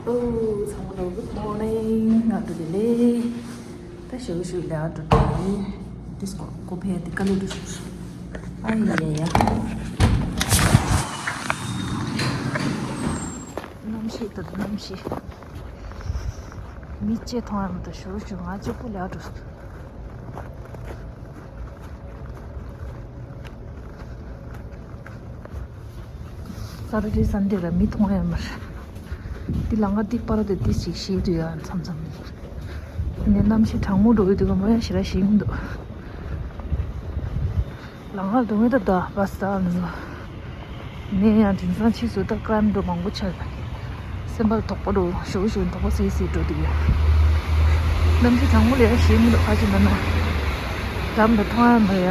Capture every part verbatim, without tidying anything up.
ཨོ། ཚང་མ་ལ་good morning. ང་དུ་ལེ་ལེ། ད་ཞུ་ཞུ་ལེ་ཨ་དུ་དུ་ཡི། དིས་ཀོ་ཀོ་ཕེ་དི་ཀ་ལུ་དུ་ཞུ་ཞུ། ཨ་ཡེ་ཡ། གནམ་གཤིས་དུ་གནམ་གཤིས། མི་ཅེ་ཐོང་ཡམ་དུ་ཞུ་ཞུ་ང་ཅེ་པུ་ལེ་ཨ་དུ། Saturday Sunday ལ་མི་མཐོང་ཡ་མ་རེད། འདི་ལ་ང་འདི་པར་དེ་འདི་ཞིག་ཤེས་དུས་ཡ་མཚམས་མཚམས་ནས་གནམ་གཤིས་གྲང་མོ་འགྲོ་གི་འདུག་ག་མོ་ཡ་ཞེ་དྲག་ཞིག་མི་འདུག་ལ་ང་དུ་ངེད་ད་ད་བ་ས་ཨ་ནི་ནས་ཡང་དེང་སང་ཕྱིས་སུ་ད་ཀྲམ་འགྲོ་མང་པོ་ཆགས། སེམས་པ་དོག་པོ་འགྲོ་ཞོ་ཞོ་དོག་པོ་སེ་སེ་འགྲོ་འདུག་ཡ། གནམ་གཤིས་གྲང་མོ་ལས་ཞེས་མི་འདུག་ཁ་ཅིག་ན་ན་འགྲམ་དུ་མཐོང་ཡ་མ་ཡ།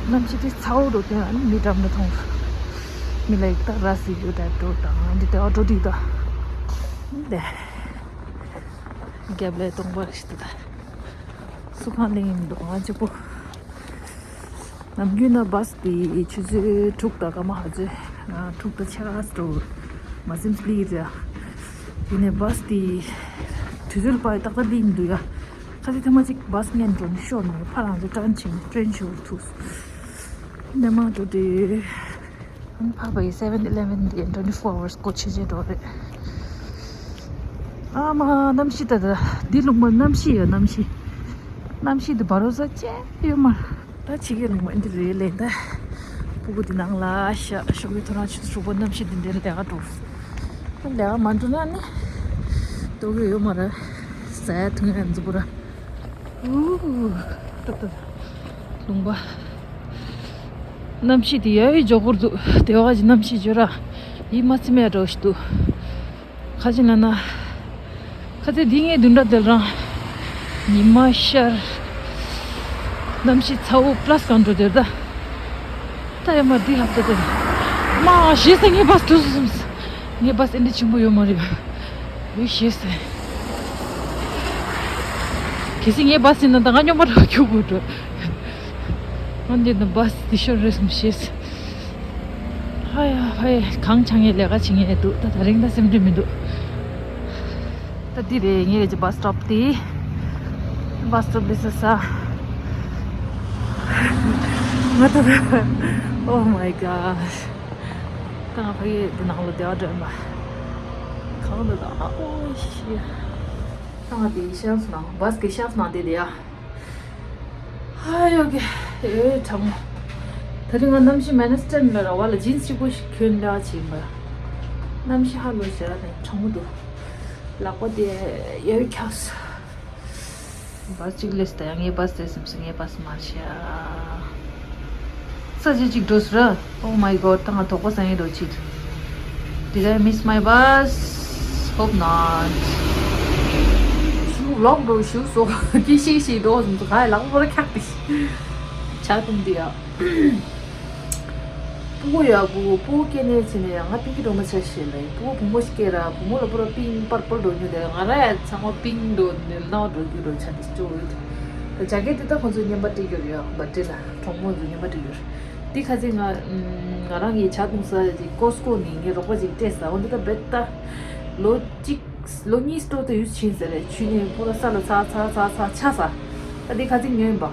གནམ་གཤིས་དེ་ཚ་བོ་འགྲོ་དུས་ཨ་ནི་མི་འགྲམ་དུ་མཐོང་། མི་ལ་ཡིག་ད་ར་སི་རྒྱུ་དེབ་འགྲོ་དང་འདི་དེ་བ་འགྲོ་འདུག་ད། འདི་རྒྱབ་ལས་གཏོང་པ་ཞིག་ད། སུ་གང་ལེན་ཡིན་འདུག་ང་གཅིག་པོ། ནམ་རྒྱུན་ན་བྷ་སི་དེ་ཆུ་ཚོད་དྲུག་དང་སྐར་མ་ཧ་ཚོད་དྲུག་དང་ཕྱེད་ཀ་འགྲོ། མ་སེམས་ལི་རེད། དེ་ནས་བྷ་སི་དེ་དུས་ཚོད་པ་ཏག་ཏག་ལི་མི་འདུག་ཡ། ཁ་ཅིག་ཐེངས་མ་གཅིག་བྷ་སི་ཉན་འགྲོ་ནས་ཤོར་ནས་ཕར་རང་ཚོ་ཀྲན་ཆིང་ཀྲན་ཆུ་ཐུག་ནས་མ་འགྲོ་དེ། ཨ་ཕ་བའི་seven eleven དེ་twenty four hours སྒོ་ཕྱེ་ཕྱེ་འགྲོ་རེད། ཨ་མ་གནམ་གཤིས་ད་ད་འདི་ལུང་པ་གནམ་གཤིས་ཡ་གནམ་གཤིས། གནམ་གཤིས་འདི་བ་རོ་ཟ་ཅན་ཡོད་མ། ད་ཕྱི་རྒྱལ་ལུང་པ་འདི་རེད་ལས་ད། སྤུ་གུ་འདི་ནང་ལ་ཤ་ཤོག་གི་ཐོ་རངས་ཆུ་ཚོད་དྲུག་པ་གནམ་གཤིས་འདི་འདྲ་ལས་ཀ་འགྲོ། ད་ལས་ཀ་མ་འགྲོ་ན་ནི་ལྟོ་གོས་ཡོད་མ་རེད། ཟ་ཡ་འཐུང་ཡ་འཛུགས་པོ་ར། ཨུ། ཏག་ཏག་ལུང་པ། གནམ་གཤིས་དེ་ཡ་ཡི་འཇོག་གོར་འདུག་དེ་བ་གི་གནམ་གཤིས་འཇོག་ར། ཡིད་མ་ཚིམ་ཡ་འདྲ་བོ་ཞིག་འདུག་ཁ་ཅིག་ན་ན། ཁ་ཚེ་འདི་ངའི་བདུན་ཕྲག་དེར་རང་། ཉི་མ་ཤར། གནམ་གཤིས་ཚ་བོ་པ་ལ་སི་གང་འགྲོ་དེར་ད། ད་ཡ་མ་འདི་ཧབ་ཏ་དེར། མ་ཞེས་ངའི་བ་སི་འགྲོ་སོང་སོང་། ངའི་བ་སི་ཨེ་འདྲ་ཆེན་པོ་ཡོད་མ་རེད། ཡོད་ཤེས་སེ། གལ་སྲིད་ངའི་བ་སི་ཡིན་ན་ད་ང་སྙོམས་པ་རག་རྒྱུ་དགོས་འགྲོ། ང་འདི་ན་བ་སི་འདི་ཤོར་རེད་སོང་ཤེས། ཧ་ཡ་ཧ་ཡ་གང་ཆང་ངས་ལས་ཀ་བྱེད་ངས་འདུག་ད་ད་རིང་ད་སེམས་ཁྲལ་མི་འདུག་ད་འདི་རེད་ངའི་རེད་ཀྱི་བ་སི་སི་ཊོབ་དེ། བ་སི་སི་ཊོབ་དེ་ས་ས། ང་ད་Oh my god. ད་ང་ཕ་གི་དེ་ནང་ལ་བདེ་བ་འདྲ་མ། གང་འདུག་ད་ཨ་ཨོ་ཤི། ད་ང་དེའི་ཤེལ་ཕི་ནང་བ་སི་གི་ཤེལ་ཕི་ནང་བསྡད་དེ་ཡ། ཧ་ཡོ་གེ་ཨེ་གྲང་མོ། ད་རིང་ང་གནམ་གཤིས་མེ་ནས་ཊེན་ལ་ར་བ་ལ་ཇིན་སི་གཅིག་པོ་ཞིག་གྱོན་འདྲ་བྱིན་པ། གནམ་གཤིས་ཧ་ལོ་ཞེ་དྲག་ནས་གྲང་མོ་འདུག་ལག་པ་དེ་ཡོ་ཁྱགས། བ་གཅིག་ལས་ད་ཡང་ངའི་བ་སི་སེམས་སུ་ངའི་བ་སི་མ་ཤ། ས་ཆ་གཅིག་འགྲོ་སུ་ར། Oh my god ད་ང་དོག་པ་ཟ་ཡིན་རོ་ཆིད། Did I miss my bus? Hope not. ཞུ་ལོག་འགྲོ་ཞུ་སོ་ཀི་ཤི་ཤི་འགྲོ་སོང་ཚོ་ག་ལག་པ་ར་ཁག་ཏི་ཤི། ཆ་ཏུང་ཏི་ཡ། སྤུ་གུ་ཡ་སྤུ་གུ་སྤུ་གུ་སྐྱེ་ནས་ཕྱིན་ནས་ཡང་ང་པིང་ཀི་འགྲོ་མ་ཆ་ཤེས་ལ་སྤུ་གུ་བུ་མོ་ཞིག་སྐྱེས་ར་བུ་མོ་ལ་པུ་ར་པིང་པར་པར་འགྲོ་རྒྱུ་དེ་ང་ར་ཡ་ཚང་མ་པིང་འགྲོ་ནས་ནའོ་འགྲོ་རྒྱུ་འགྲོ་ཆ་ཏི་ཤི་ཅོ་ཡོད། ད་ཇ་ཀེ་ཏི་ད་ཁོ་ཚོ་ཉན་པ་ཏི་ཡོད་ཡ་བ་ཏི་ལ་གྲོགས་མོ་ཚོ་ཉན་པ་ཏི་ཡོད། འདི་ཁ་ཚིག་ང་ང་རང་གི་ཇ་བཏུང་ས་ཅིག་ཀོ་སི་ཀོ་ནས་ངའི་རོགས་པ་ཅིག་སྤྲད་ས་འོ་འདི་ད་བེད་ད་ལོ་གཅིག་ལོ་གཉིས་སྟོད་དུ་ཡུས་ཕྱིན་ཟེར་རེད་ཆུ་ནས་ཕོ་ལ་ས་ལ་ཚ་ཚ་ཚ་ཚ་ཆ་ས། ད་འདི་ཁ་ཚིག་ཉོས་ཡིན་པ།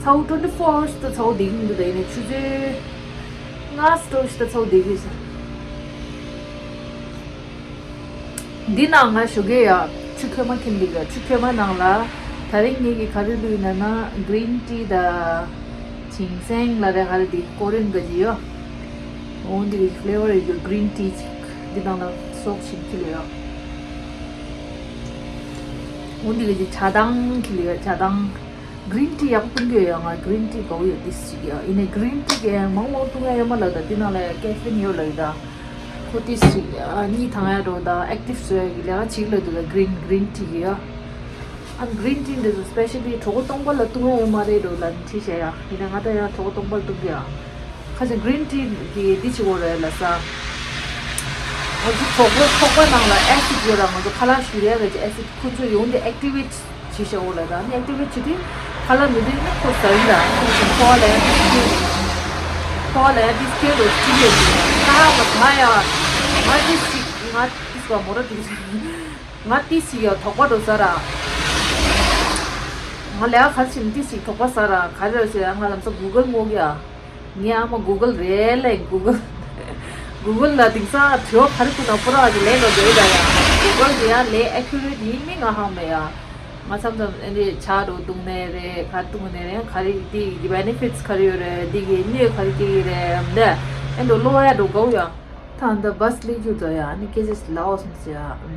ཚ་བོ་twenty four hours དུ་ཚ་བོ་བསྡད་ཀྱི་མི་འདུག་ད་ཡིན་ནའི་ཆུ་ཚོད་ལྔ་སྟོད་ཞིག་ད་ཚ་བོ་བསྡད་ཀྱི་ཡོད་ས། འདི་ནང་ང་ཞོགས་ཀས་ཡ་ཆུ་ཁོལ་མ་ཁྱེར་འདུག་ཡ་ཆུ་ཁོལ་མ་ནང་ལ་ད་རིང་ངེད་ཀྱི་ག་རེ་བླུགས་ཡིན་ན་ན་green tea དང་། ཇིང་སེང་ལ་རེ་ག་རེ་དེ་ཀོ་རེན་ག་ཅི་ཡོད། འོ་འདི་གི་flavor ཡོད་རྒྱུ་green tea ཅིག་འདི་ནང་ལ་སོག་ཞིམ་ཁྱི་ལ་ཡོད། འོ་འདི་གི་ཇི་ཇ་དང་ཁྱི་ལ་ཡོད་ཇ་དང་། green tea ཡག་པོ་བཏུང་གི་ཡོད་ཡ་ང་green tea དགའ་བོ་ཡོད་ཏིས་ཅིག་ཡ་ཡིན་ནའི་green tea གི་མང་མང་བཏུང་ཡ་ཡོད་མ་ལ་ད་འདི་ནང་ལ་ཡ་caffeine ཡོད་ལ་ཡོད་ད། ཁོ་ཏིས་ཅིག་གཉིད་ཐང་ཡ་འགྲོ་ད་active བཟོ་ཡ་གི་ལས་ཀ་ཅིག་ལ་འདུག་ད་green green tea གི་ཡ། ཨ་green tea འདི་ཚོ་specially་གྲོད་ཁོག་སྟོང་པ་ལ་བཏུང་ཡ་ཡོད་མ་རེད་འགྲོ་ལ་ནི་ཁྲིད་བྱས་ཡ་ཡིན་ན་ང་ད་ཡ་གྲོད་ཁོག་སྟོང་པ་ལ་བཏུང་གི་ཡ་ཁ་ཅིག་green tea གི་འདི་ཅིག་འོ་རེད་ལ་ས། ང་ཚོ་གྲོད་ཁོག་ཁོག་པ་ནང་ལ་acid ཡོད་ར་ང་ཚོ་ཁ་ལག་ཞུ་ཡ་རེད་ཀྱི་acid ཁོ་ཚོ་ཡོང་དེ་activate བྱེད་བྱས་འོ་ལ་ད་ནི་activate བྱེད་དུས་ཁ་ལག་མི་འདུག་ན་ཁོ་ཟ་ཡིན་ད་ཁོ་ཚོ་ཁོ་བ་ལ་ཡ་འདི་སྐྱེ་ཁོ་བ་ལ་ཡ་འདི་སྐྱེ་རོ་ཅི་ཡོད་ད་ང་ད་ཡ་ང་འདི་ཅིག་ང་ཏིས་ག་མོ་ར་ཏིས། ང་ཏིས་ཡ་དོགས་པ་འགྲོ་ས་ར། ང་ལས་ཁ་ཆེམ་ཏིས་དོགས་པ་ས་ར་ག་རེ་ཟེར་ཡ། ང་ལམ་སང་གུ་གལ་མོ་གི་ཡ། ངའི་ཨ་མ་གུ་གལ་རེད་ལས་གུ་གལ། གུ་གལ་ལ་དེང་སང་དྲི་བ་ག་རེ་ཁུ་ན་པུ་ར་གི་ལས་ལོ་འདོད་ད་ཡ། གུ་གལ་དེ་ཡ་ལས་ཨེ་ཁུ་རེ་ཡིན་མིན་ང་ཧང་མེད་ཡ། ང་མཚམས་མཚམས་ཨེ་འདྲས་ཆ་རུ་བཏུང་ནས་རེད། ག་བཏུང་ནས་རེད། ག་རེ་དེ་གི་བེ་ནེ་ཕིཊ་ག་རེ་ཡོད་རེད། དེ་གི་གནོད་ག་རེ་སྐྱེལ་གི་རེད་འདི་ཨེ་འདྲ་ལོ་ཡ་འགྲོ་དགའ་བོ་ཡ། ད་འདི་བཱས་སླེབས་རྒྱུ་དོ་ཡ། ཨ་ནི་སྐད་ཆ་ཞིག་ལབ་འོ་སོང་ཟེར་ཡ།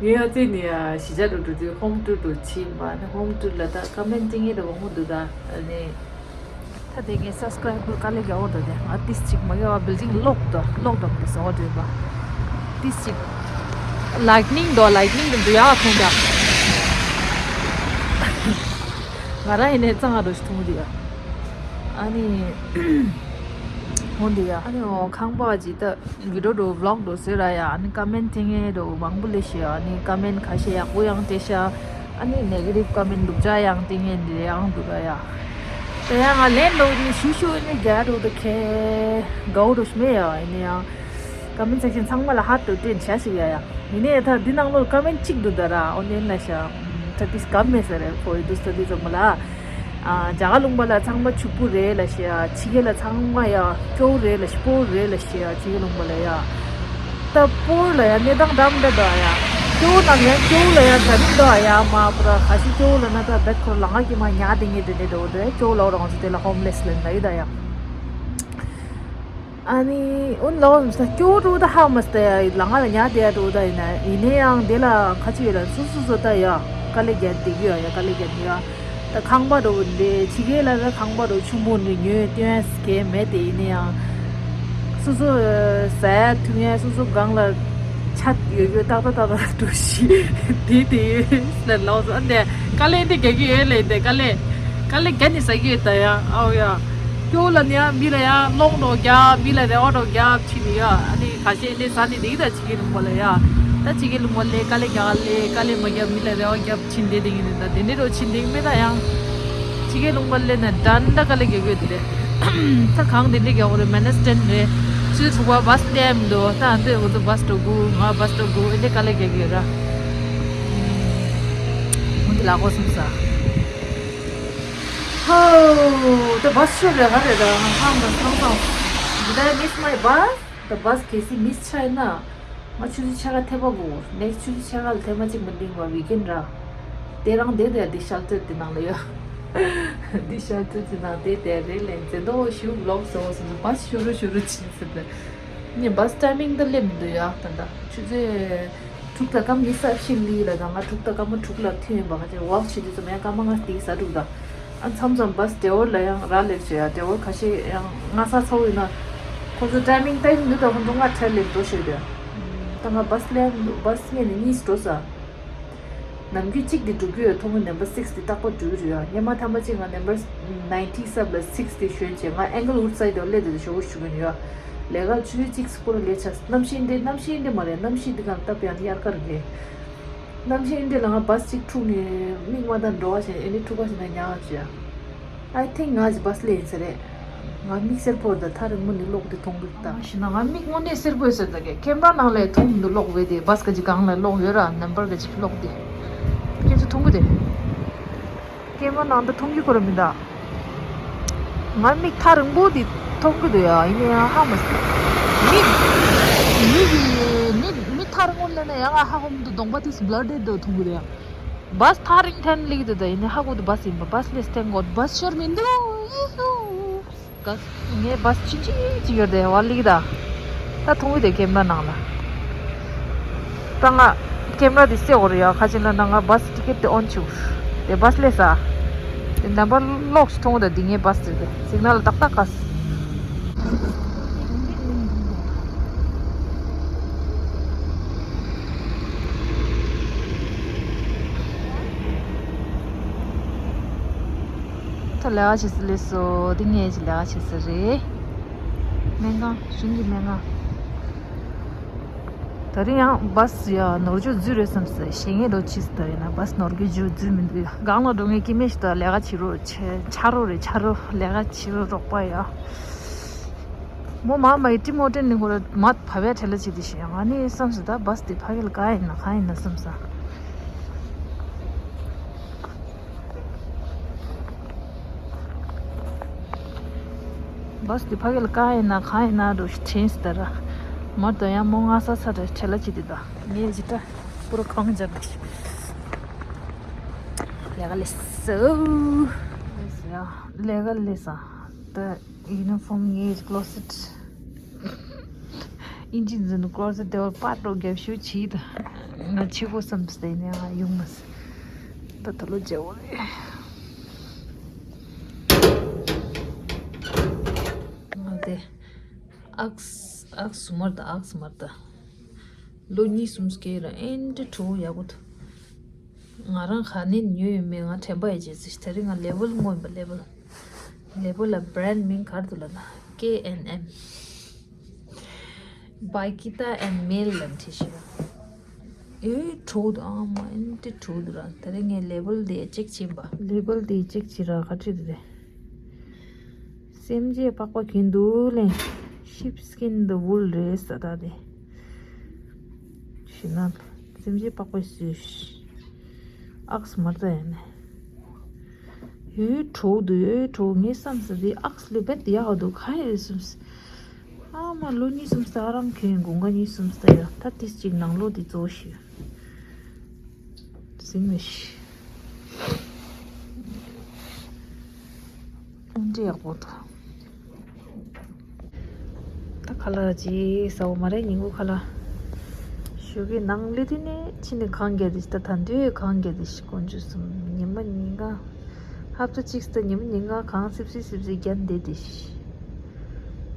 ངས་ཨ་ཙི་ནི་ཡ་གཞིས་ཆགས་འགྲོ་འགྲོ་དུས་ཧོམ་ཊུར་འགྲོ་ཕྱིན་པ་ནི་ཧོམ་ཊུར་ལ་ད་ཀ་མེན་ཊི་ངེད་དུ་འོང་འདུག་ད་ཨ་ནི། ད་དེ་ངས་སབ་སི་ཀ་རའི་བར་དཀའ་ལས་རྒྱག་འོ་ད་དེ་ང་ཏིས་ཅིག་མ་གི་བ་བིལ་ཌིང་ལོག་ད་ལོག་ད་མི་ཟ་བ་འདྲེན་པ་ཏིས་ཅིག་ལའིཊ་ནིང་དོ་ལའིཊ་ནིང་དུ་འདུ་ཡག་མཐོང་ད། ང་རང་ཡིན་ནས་གཙང་ང་འགྲོ་ཞིག་མཐོང་འདི་ཡ། ཨ་ནི་འོ་འདི་ཡ། ཨ་ནི་འོ་ཁང་པ་ཅིག་ད། བི་ཌིའོ་འགྲོ་བི་ལོག་འགྲོ་ཟེར་ར་ཡ། ཨ་ནི་ཀ་མེན་ཊི་ཐེངས་ངེ་འགྲོ་མང་པོ་ལས་ཤི། ཨ་ནི་ཀ་མེན་ཊི་ཁ་ཤས་ཡག་པོ་ཡང་བྲིས་ཤག་ཨ་ནི་ནེ་གེ་ཊིབ་ཀ་མེན་ཊི་སྡུག་ཅག་ཡང་བྲིས་ངེ་འདི་ཡང་འདུག་ར་ཡ། དེ་ཡང་ང་ལན་འགྲོ་ནི་ཞུ་ཞུ་ནི་རྒྱ་རུ་དུ་ཁེ་དགའ་བོ་རུ་ཤི་མེད་ཡ། ཨ་ནི་ཡང་ཀ་མེན་ཊི་སེག་ཤན་ཚང་མ་ལ་ཧར་ཊི་དུ་སྤྲད་བྱ་ཞིག་ཡ་ཡ། ཡིན་ནའི་ད་འདི་ནང་ལོར་ཀ་མེན་ཊི་གཅིག་འདུག་ད་ར། ཨོ་ནེ་ན་ཤ་ད་ཏིས་ཀ་མེད་ཟེར་རེ་ཁོ་ཡི་དུ་སྟ་དུ་ཙམ་མ་ལ། རྒྱ་གར་ལུང་པ་ལ་ཚང་མ་ཕྱུག་པོ་རེད་ལ་ཤི་ཡ། ཕྱི་རྒྱལ་ལ་ཚང་མ་ཡ་སྐྱོ་བོ་རེད་ལ་ཤི། པོ་རེད་ལ་ཤི་ཡ། ཕྱི་རྒྱལ་ལུང་པ་ལ་ཡ། ད་པོ་ལ་ཡ་གནས་སྟངས་འདྲ་མི་འདྲ་འདུག་ཡ། སྐྱོ་བོ་རྣམས་ཡང་སྐྱོ་བོ་ལ་ཡ་འདྲ་མི་འདུག་ཡ། མ་པུ་ར་ཁ་ཤས་སྐྱོ་བོ་ལ་ན་ད་བེད་ཁོ་ལ་ང་གི་མ་ཉ་དེ་ངེས་དེ་འདྲ་འདུག་དེ་སྐྱོ་བོ་ལ་རང་ཚོ་དེ་ལ་ཧོམ་ལེ་སི་ལ་ན་ཡི་ད་ཡ། ཨ་ནི་ཨུན་ལའོ་ས་སྐྱོ་རུ་ད་ཧ་མ་སྟ་ཡ་ལ་ང་ལ་ཉ་དེ་ཡ་རུ་ད་ཡིན་ན་ཡིན་ནའི་ཡང་དེ་ལ་ཁ་ཆུ་ཡོད་ལ་སུ་སུ་སོ་ད་ཡ་དཀའ་ལས་རྒྱག་དེ་གི་ཡ་ཡ་དཀའ་ལས་རྒྱག་དེ་ཡ། ད་ཁང་པ་རུ་འདི་ཕྱི་རྒྱལ་ལ་ད་ཁང་པ་རུ་ཆུང་མོ་འདི་ཉོས་སྟོན་ཡ་གས་མེད་དེ་ཡིན་ནའི་ཡང་སུ་སུ་ཟ་ཡ་འཐུང་ཡ་སུ་སུ་སྒང་ལ་ཆ་ཡོད་ཡོད་ཏག་ཏག་ཏག་ཏག་འགྲོ་ཤི་དེ་དེ་ཡོད་ལ་ལའོ་ས་འདི་དཀའ་ལས་འདི་རྒྱག་གི་ཡོད་ལ་འདི་དཀའ་ལས་དཀའ་ལས་རྒྱག་ནི་ཟ་གི་ཡོད་ད་ཡ་ཨའོ་ཡ། སྐྱོ་ལ་ནི་ཡ་མི་ལ་ཡ་སློང་རོགས་རྒྱབ་མི་ལ་རེ་བ་རོགས་རྒྱབ་ཕྱིན་ནི་ཡ། ཨ་ནི་ཁ་ཤས་ལས་ས་ནི་འདི་ད་ཕྱི་རྒྱལ་ལུང་པ་ལ་ཡ། ད་ཕྱི་རྒྱལ་ལུང་པ་ལས་དཀའ་ལས་རྒྱག་ལས་དཀའ་ལས་མ་རྒྱབ་མི་ལ་རེ་བ་རྒྱབ་ཕྱིན་བསྡད་དེ་ཡིན་ནི་ད་དེ་འདྲས་རོ་ཕྱིན་དེ་མི་ད་ཡང་ཕྱི་རྒྱལ་ལུང་པ་ལས་ན་འདྲ་འདྲ་དཀའ་ལས་རྒྱག་གི་ཡོད་དེ་རེད། ད་གང་དེ་འདྲས་རྒྱག་གི་རེད། མེ་ནེ་སི་ཊན་རེད། ཆུ་ཚོད་དྲུག་པ་བཱས་སླེབས་འདུག་ད་འདི་འོ་ཚོ་བཱས་འགྲོ་དགོས་ང་བཱས་འགྲོ་དགོས་ཨེ་འདྲས་དཀའ་ལས་རྒྱག་གི་ཡོད་ར། འོ་འདི་ལ་གོ་སོང་ས། ཧོ། ད་བཱས་ཤོར་རེད་ག་རེད་ད་ཧང་ཧང་དང་ཧང་ཧང་། Did I miss my bus? ད་བཱས་གལ་སྲིད་མིས་ཆགས་ན། ང་ཆུ་ཚོད་ཕྱེད་ཀ་འཐེན་པ་དགོས། ནེགསི་ཆུ་ཚོད་ཕྱེད་ཀ་ལ་འཐེན་པ་གཅིག་མ་འགྲིག་པ་ཝིག་ཨེན་ར། དེ་རང་བསྡད་དེ་འདི་ཤལ་ཊར་དེ་ནང་ལ་ཡོད། འདི་ཤལ་ཊར་དེ་ནང་བསྡད་དེ་རེད་ལན་ཙེ་འདོ་ཞུ་ལོག་སོང་སོང་བཱས་ཤོར་རུ་ཤོར་རུ་ཕྱིན་ཟེར་ཏེ། ངས་བཱས་ཊའི་མིང་ད་སླེབས་མི་འདུག་ཡ་ད་ད་ཆུ་ཚོད། དྲུག་དང་སྐར་མ་ཉི་ཤུ་རྩ་བཞི་ལི་ལ་དང་ང་དྲུག་དང་སྐར་མ་དྲུག་ལ་ཐོན་ཡིན་པ་ག་ཅེ་ཝོག་བྱེད་དུས་ཙམ་ཡང་སྐར་མ་ལྔ་དེའི་ཟ་དྲུག་དང་། ཨ་མཚམས་མཚམས་བཱས་ཌེ་ཝར་ལ་ཡང་ར་ལེབ་བྱོས་ཡ་ཌེ་ཝར་ཁ་ཤས་ཡང་ང་ས་ཚ་བོ་ཡིན་ན། ཁོ་ཚོ་ཊའི་མིང་ལྟ་ཡིན་འདུག་ད་ཁོ་ཚོ་ང་ཁྲལ་ལེབ་འགྲོ་ཤོད་དེ། ད་ང་བཱས་ལེན་འདུག་བཱས་ངས་ནི་གཉིས་འགྲོ་ས། ནམ་རྒྱུན་གཅིག་དེ་འགྲོ་རྒྱུ་ཡོད་ཐོག་མའི་ནམ་བར་སིགས་དེ་རྟག་པར་འགྲོ་གི་རེད་ཡ། སྔོན་མ་ཐ་མ་གཅིག་ང་ནམ་བར་ནའིན་ཊི་སབ་ལ་སིགས་དེ་ཞོན་བྱས་ང་ཨེང་གལ་ཝུཌ་སའི་ཌི་ལ་སླེབས་དེ་ཞོ་བོ་ཞུ་གི་ཡོད་ཡ། ལས་ཀ་ཆུ་ཚོད་གཅིག་སྐོར་ལས་ཆ་གནམ་གཤིས་འདི་གནམ་གཤིས་འདི་མ་རེད། གནམ་གཤིས་འདི་གང་སྟབས་ཡང་དབྱར་ཁ་རེད། གནམ་གཤིས་འདི་ལ་ང་བཱས་གཅིག་འཁྲུག་ནས་མིག་མ་དང་འགྲོ་བ་བྱས་ཨེ་ནི་འཁྲུག་པ་བྱས་ན་ཉག་ཅིག་ཡ། I think ང་ཞིག་བཱས་ལེན་ཟེར་རེད། ང་མིག་སེར་པོ་རེད་ད་ཐག་རིང་མོ་ནས་ལོག་དེ་མཐོང་གི་ད། ཞེ་ན་ང་མིག་དངོས་གནས་སེར་པོ་ཡོད་ཟེར་ད་གས་ཁེམ་ར་ནང་ལས་མཐོང་མི་འདུག་ལོག་བས་དེ་བཱས་ག་ཅིག་གང་ལ་ལོག་ཡོད་ར་ནམ་བར་ག་ཅིག་ལོག་དེ། ཁྱེད་ཚོ་མཐོང་གི་དེ། ཀེམ་ར་ནང་དུ་མཐོང་རྒྱུ་ཁོ་ར་མི་འདུག་ང་མིག་ཐག་རིང་པོ་འདི་མཐོང་གི་འདུག་ཡ། ཡིན་ན་ཡང་ཧ་མ་སོང་། མིག་མིག་མིག་མིག་ཐག་རིང་པོ་སླེབས་ན་ཡང་ང་ཧ་ཧོམ་དུ་གདོང་པ་དེ་སུ་བླར་ཌེཌ་འདུག་མཐོང་གི་འདུག་ཡ། བཱས་ཐག་རིང་ཐན་སླེབས་ཀྱི་འདུག་ད་ཡིན་ན་ཧ་གོ་འདུག་བཱས་ཡིན་པ། བཱས་སླེབས་ཐན་གོ་བཱས་ཤོར་མི་འདུག་ཡི་ཧུ། ག་ངས་བཱས་ཆུང་ཆུང་ཅིག་ཡོད་དེ་བ་ལིག་ད། ད་མཐོང་གི་དེ་ཀེམ་ར་ནང་ལ། ད་ང་ཀེམ་ར་དེ་སེ་འོ་རེ་ཡ་ཁ་ཅིག་ལ་ན་ང་བཱས་ཊི་ཀེ་ཊི་དེ་ཨོན་བྱུག་དེ་བཱས་སླེབས་ས། དེ་ནམ་བར་ལོག་ཅིག་མཐོང་གི་ད་དེ་ངས་བཱས་དེ་དེ་སིག་ནལ་ཏག་ཏག་ག་སི། ད་ལས་ཀ་བྱེད་ས་སླེབས་སོ། འདི་ངའི་ལས་ཀ་བྱེད་ས་རེད། སྨན་ཁང་གཞུང་གི་སྨན་ཁང་། ད་རིང་ཡང་བཱས་ཡ་ནོར་རྒྱུ་རྫུན་རེད་བསམ་སོང་། ཞེ་ངེས་འགྲོ་ཕྱིས་སུ་ད་ཡིན་ན་བཱས་ནོར་རྒྱུ་རྫུན་མི་འདུག་སྒང་ལ་འགྲོ་ངེས་ཀྱི་མེད་ཤི་ད་ལས་ཀ་བྱེད་རོགས་ཆ་རོགས་རེད་ཆ་རོགས་ལས་ཀ་བྱེད་རོགས་རོགས་པ་ཡ། མོ་མ་མ་ཡི་ཊིམ་ཧོ་ཊེལ་ནས་ཁོ་ར་མ་ཕ་བའི་ཁྲལ་ལ་བྱེད་དེ་ཤི་ཡང་ཨ་ནི་བསམ་སོང་། ད་བཱས་དེ་ཕ་གི་ལ་ག་ཡིན་ན་ག་ཡིན་ན་བསམ་ས། བཱས་དེ་ཕ་གི་ལ་ག་ཡིན་ན་ག་ཡིན་ན་འགྲོ་ཤི་དྲན་སི་ད་ར། མ་དོ་ཡང་མོ་ང་ས་ས་ར་ཁྲལ་ལ་བྱེད་དེ་ད་ངས་ཇི་ད་པུ་ར་ཁང་འཇབ་དེ་ཤི། ལས་ཀ་ལས་སོ། ལས་ཀ་ལས་ས་ད། ཡུ་ནི་ཕོམ་ངའི་ཀློ་སེཊ། ཨིན་ཇི་འཛིན་ཀློ་སེཊ་དེ་བར་པར་འགྲོ་རྒྱབ་ཤོད་བྱིས་དང་། ང་ཆེ་གོ་བསམ་སྟེ་ནས་ང་ཡོང་མ་སི། ད་ད་ལོ་རྒྱལ་བོ་རེད། ང་དེ་ཨགས་ཨགས་སུ་མར་ད་ཨགས་མར་ད། ལོ་གཉིས་གསུམ་སྐྱེས་ར་ཨེན་ཏི་ཁྲོ་ཡག་པོ་འདུག་ང་རང་ཧ་ནས་ཉོས་ཡོད་མེད་ང་དྲན་པ་ཡོད་ཅེས་ཟེར། དེ་རིང་ང་ལེ་བལ་ངོ་ཡིན་པ་ལེ་བལ། ལེ་བལ་ལ་བྷ་རེན་ཌི་མིང་ག་རེ་འདུག་ལབ་ན་ཀེ་ཨེན་ཨེམ། བྷའི་ཀི་ཏཱ་ཨེན་མེལ་ལབ་བྲིས་ཤིག་ར། ཨེ་ཁྲོ་འདུག་ཨ་མ་ཨེན་ཏི་ཁྲོ་འདུག་ར། དེ་རིང་ངས་ལེ་བལ་དེ་ཅེག་བྱིན་པ། ལེ་བལ་དེ་ཅེག་བྱིན་ར་ག་བྲིས་འདུག་རེད། སེམས་ཅན་པགས་པ་གྱོན་འདུག་ལན། Sheep skin the wool རེད་ས་ད་དེ། ཤི་ན་སེམས་ཅན་པགས་པ་སུས། ཨགས་མར་ད་ཡ་ནས། ཡོད་གྲོགས་འདུག་ཡོད་གྲོགས་ངས་བསམ་ས་དེ་ཨགས་ལེ་བེད་ཡག་འདུག་ག་ཡོད་བསམ་ས། ཨ་མ་ལོ་གཉིས་གསུམ་ས་ཨ་རམ་གྱོན་དགུན་ཁ་གཉིས་གསུམ་ས་ཡ་ད་ཏིས་ཅིག་ནང་ལོགས་དེ་གཙོ་བོ་ཞུ། ཟིང་མི་ཤི། ལྷུན་འདྲེ་ཡག་པོ་འདུག་ད་ཁ་ལག་ཅིག་ཟ་བ་མ་རེད་ཉིན་གུང་ཁ་ལག་ཞོགས་ཀའི་ནང་སླེབས་དུས་ནས་ཕྱི་ནས་གངས་རྒྱག་དེ་ཤི། ད་ད་འདོད་གངས་རྒྱག་དེ་ཤི། དཀོན་མཆོག་གསུམ། ཉི་མ་ཉིན་གང་ཧབ་ཏ་གཅིག་སྟེ་ཉི་མ་ཉིན་གང་གངས་སིབ་སིབ་སིབ་སིབ་རྒྱག་འདེད་དེ་ཤི།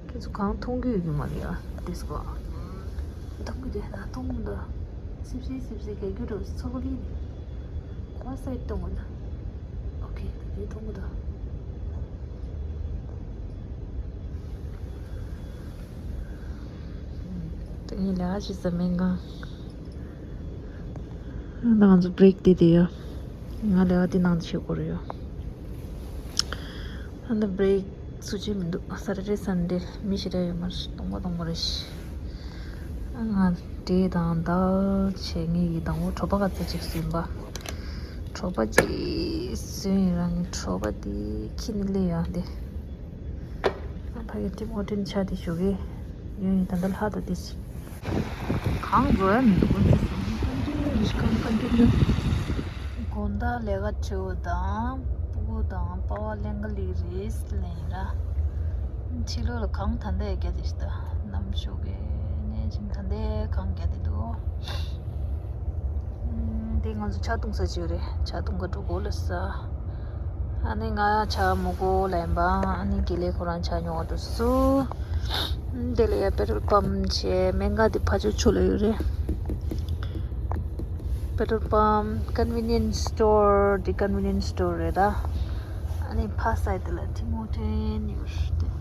ཁྱེད་ཚོ་གངས་མཐོང་གི་ཡོད་ཀྱི་མ་རེད་ཨ། དེ་སྐོར་མཐོང་གི་རེད་ད། མཐོང་གི་འདུག་སིབ་སིབ་སིབ་སིབ་རྒྱག་རྒྱུ་འགྲོ་ཚོགས་ལི་ནས་ཁོ་སའི་གཏོང་གི་འདུག་ཨོ་ཁེ་ད་དེ་མཐོང་གི་འདུག་དེ་ངས་ལས་ཀ་བྱེད་ས་སྨན་ཁང་། ང་ཚོ་བྷི་རེག་དེ་དེ་ཡོད། ང་ལས་ཀ་དེ་ནང་དུ་བྱེད་དགོས་རེད་ཡོད། ཨ་ནི་བྷི་རེག་སུ་བྱེད་མི་འདུག་སེ་ཊར་ཌེ་སན་ཌེ་མི་ཞེ་དྲག་ཡོད་མ་རེད། སྟོང་པ་སྟོང་པ་རེད། ཨ་ང་འབྲས་དང་དལ་བྱས་ངེད་ཀྱི་དང་པོ་གྲོ་པ་ག་ཚོད་ཅིག་ཟོས་པ། གྲོ་པ་ཅིག་ཟོས་ཡིན་རང་གི་གྲོ་པ་དེ་ཁྱི་ནི་སླེབས་ཡོང་དེ། ཨ་ཕ་གི་ཊིམ་ཧོ་ཊེལ་ཆ་དེ་ཞོགས་ཀས་ཡོང་ཡིན། ད་ལྟ་ལྷག་ཏུ་དེ་ཞིག་གང་འགྲོ་ཡ་མི་འདུག་ཀུན་སྤྱོད་གསུམ་ཀན་ཊི་ནིའུ་རེད། ཀན་ཊི་ནིའུ། དགོང་དག་ལས་ཀ་བྲེལ་བ་དང་སྤུ་གུ་དང་པ་ཕ་གླེན་ག་ལི་རེད་ལན་ར། ཕྱི་ལོགས་ལ་གངས་ད་ལྟ་རྒྱག་དེ་ཤི་ད། ནམ་ཞོགས་ཀས་ནས་ཅིང་ད་ལྟ་གངས་རྒྱག་དེ་འདུག་དེ་ང་ཚོ་ཇ་བཏུང་ས་ཅིག་རེད། ཇ་བཏུང་ག་འགྲོ་དགོས་ལ་ས། ཨ་ནི་ང་ཇ་མི་དགོས་ལབ་ཡིན་པ། ཨ་ནི་དགེ་ལེགས་ཁོ་རང་ཇ་ཉོ་བ་འགྲོ་སོང་། དེ་ལ་ཡ་པེ་ཊོལ་པམ་བྱས་སྨན་ཁང་དེ་ཕ་ཆོས་ཆོས་ལ་ཡོད་རེད། པེ་ཊོལ་པམ་ཀོན་ཝི་ནི་ཡན་སི་སི་ཊོར་དེ་ཀོན་ཝི་ནི་ཡན་སི་སི་ཊོར་རེད་ད། ཨ་ནི་ཕ་སའི་དེ་ལ་ཊིམ་ཧོ་ཊེལ་ཡོད་རེད།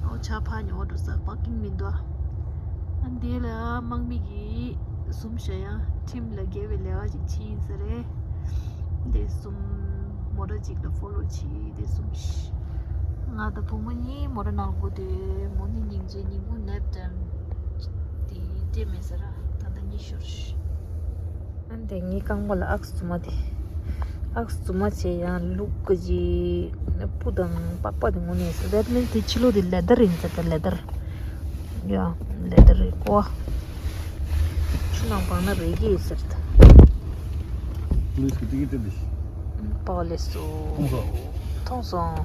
ཨོ་ཇ་ཕ་ཉོ་བ་འགྲོ་ས་པར་ཀིང་མི་འདུག་ཨ་འདི་ལ་དམག་མི་གིས་བཟུང་བཞག་ཡང་ཁྲིམས་ལ་འགལ་བའི་ལས་ཀ་ཅིག་བྱས་ཡིན་ས་རེད། འདི་གསུམ་མོ་ཊ་གཅིག་ལ་ཕོ་ལོ་བྱས་འདི་གསུམ་ཤི། ང་དང་བུ་མོ་གཉིས་མོ་ཊ་ནང་སྒུག་དུས་མོ་ནི་སྙིང་རྗེ། ཉིན་གུང་ནེབ་ཊེམ་དེ་སྤྲད་མེད་ས་ར། ད་ལྟ་གཉིད་ཤོར་ཤི། ཨ་འདི་ངའི་རྐང་པ་ལ་ཨག་རྫུན་མ་དེ། ཨག་རྫུན་མ་བྱས་ཡང་ལུག་གི་ཅི་སྤུ་དང་པགས་པ་དེ་ངོ་ནས་ཟེར། དེ་མིན་དེ་ཕྱི་ལོགས་དེ་ལེ་དར་ཡིན་ཟེར། ད་ལེ་དར། ཡ་ལེ་དར་རེད་ཀོ། ཆུ་ནང་སྦངས་ན་རེག་གི་ཡོད་ཟེར་ད། པོ་ལིས་ཀྱིས་ཊི་ཀེ་ཊི་སྤྲད་དེ་ཤི། པོ་ལིས་སུ། མཐོང་སོང་། མཐོང་སོང་།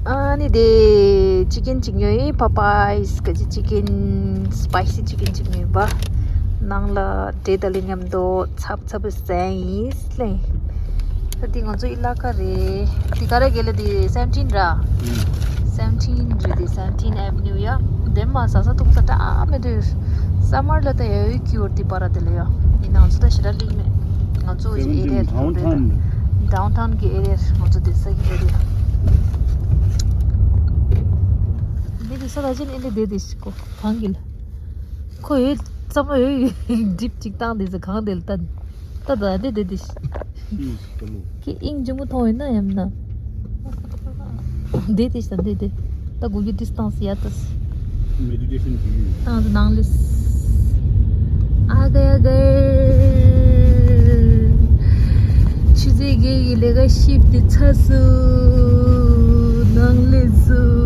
ཨ་ནི་དེ་ཅི་ཀེན་ཅིག་ཉོས་ཡིན། པ་པ་ཡིས་ག་ཅི་ཅི་ཀེན་སི་པའི་སི་ཅི་ཀེན་ཅིག་ཉོས་པ། ནང་ལ་འབྲས་དང་ལེན་མཉམ་དུ་ཚབ་ཚབ་ཟས་ཡིན་ལེ། ད་འདི་ང་ཚོ་ཨི་ལ་ཀ་རེད། འདི་ག་རེ་ག་ལེ་འདི་སེ་བེན་ཊིན་ར། སེ་བེན་ཊིན་རེད་འདི་སེ་བེན་ཊིན་ཨེ་ཝེ་ནིའུ་ཡ། འདི་མ་ཟ་ས་འཐུང་ས་འདྲ་མེད་དུས། སམ་མར་ལ་ད་ཡ་ཡོད་ཀྱི་ཡོད་འདི་པ་ར་དེ་ལ་ཡ། ཡིན་ནའང་ཚོ་ད་ཞེ་དྲག་ལིག་མེད། ང་ཚོ་ཨེ་རི་ཡ་དེ་ཌའུན་ཊའུན་གི་ཨེ་རི་ཡ་ང་ཚོ་དེ་ས་གི་ཨེ་རི་ཡ། འདི་གི་ས་ད་ཅི་ནི་ཨེ་འདི་དེ་དེ་ཞིག་གོ་གང་གི་ལ། ཁོ་ཡོད་ཙམ་ཡོད་ཌིབ་ཅིག་བཏང་དེ་ས་གང་དེ་ལ་ད་ད་ད་དེ་དེ་དེ་ཞིག་ཁྱེད་ཨིང་ཇི་མོ་མཐོང་ཡོད་ན་ཡམ་ན། དེ་དེ་ཞིག་ད་དེ་དེ་ད་གུ་གི་ཌི་སི་ཊན་སི་ཡ་ད། Meditation to you. ཏང་ཏུ་ནང་ལས། ཨ་ག་ཡ་ག། ཆུ་ཚོད་བརྒྱད་ཀྱི་ལས་ཀ་ཤིབ་དེ་ཚར་སོང་། ནང་ལས་སུ།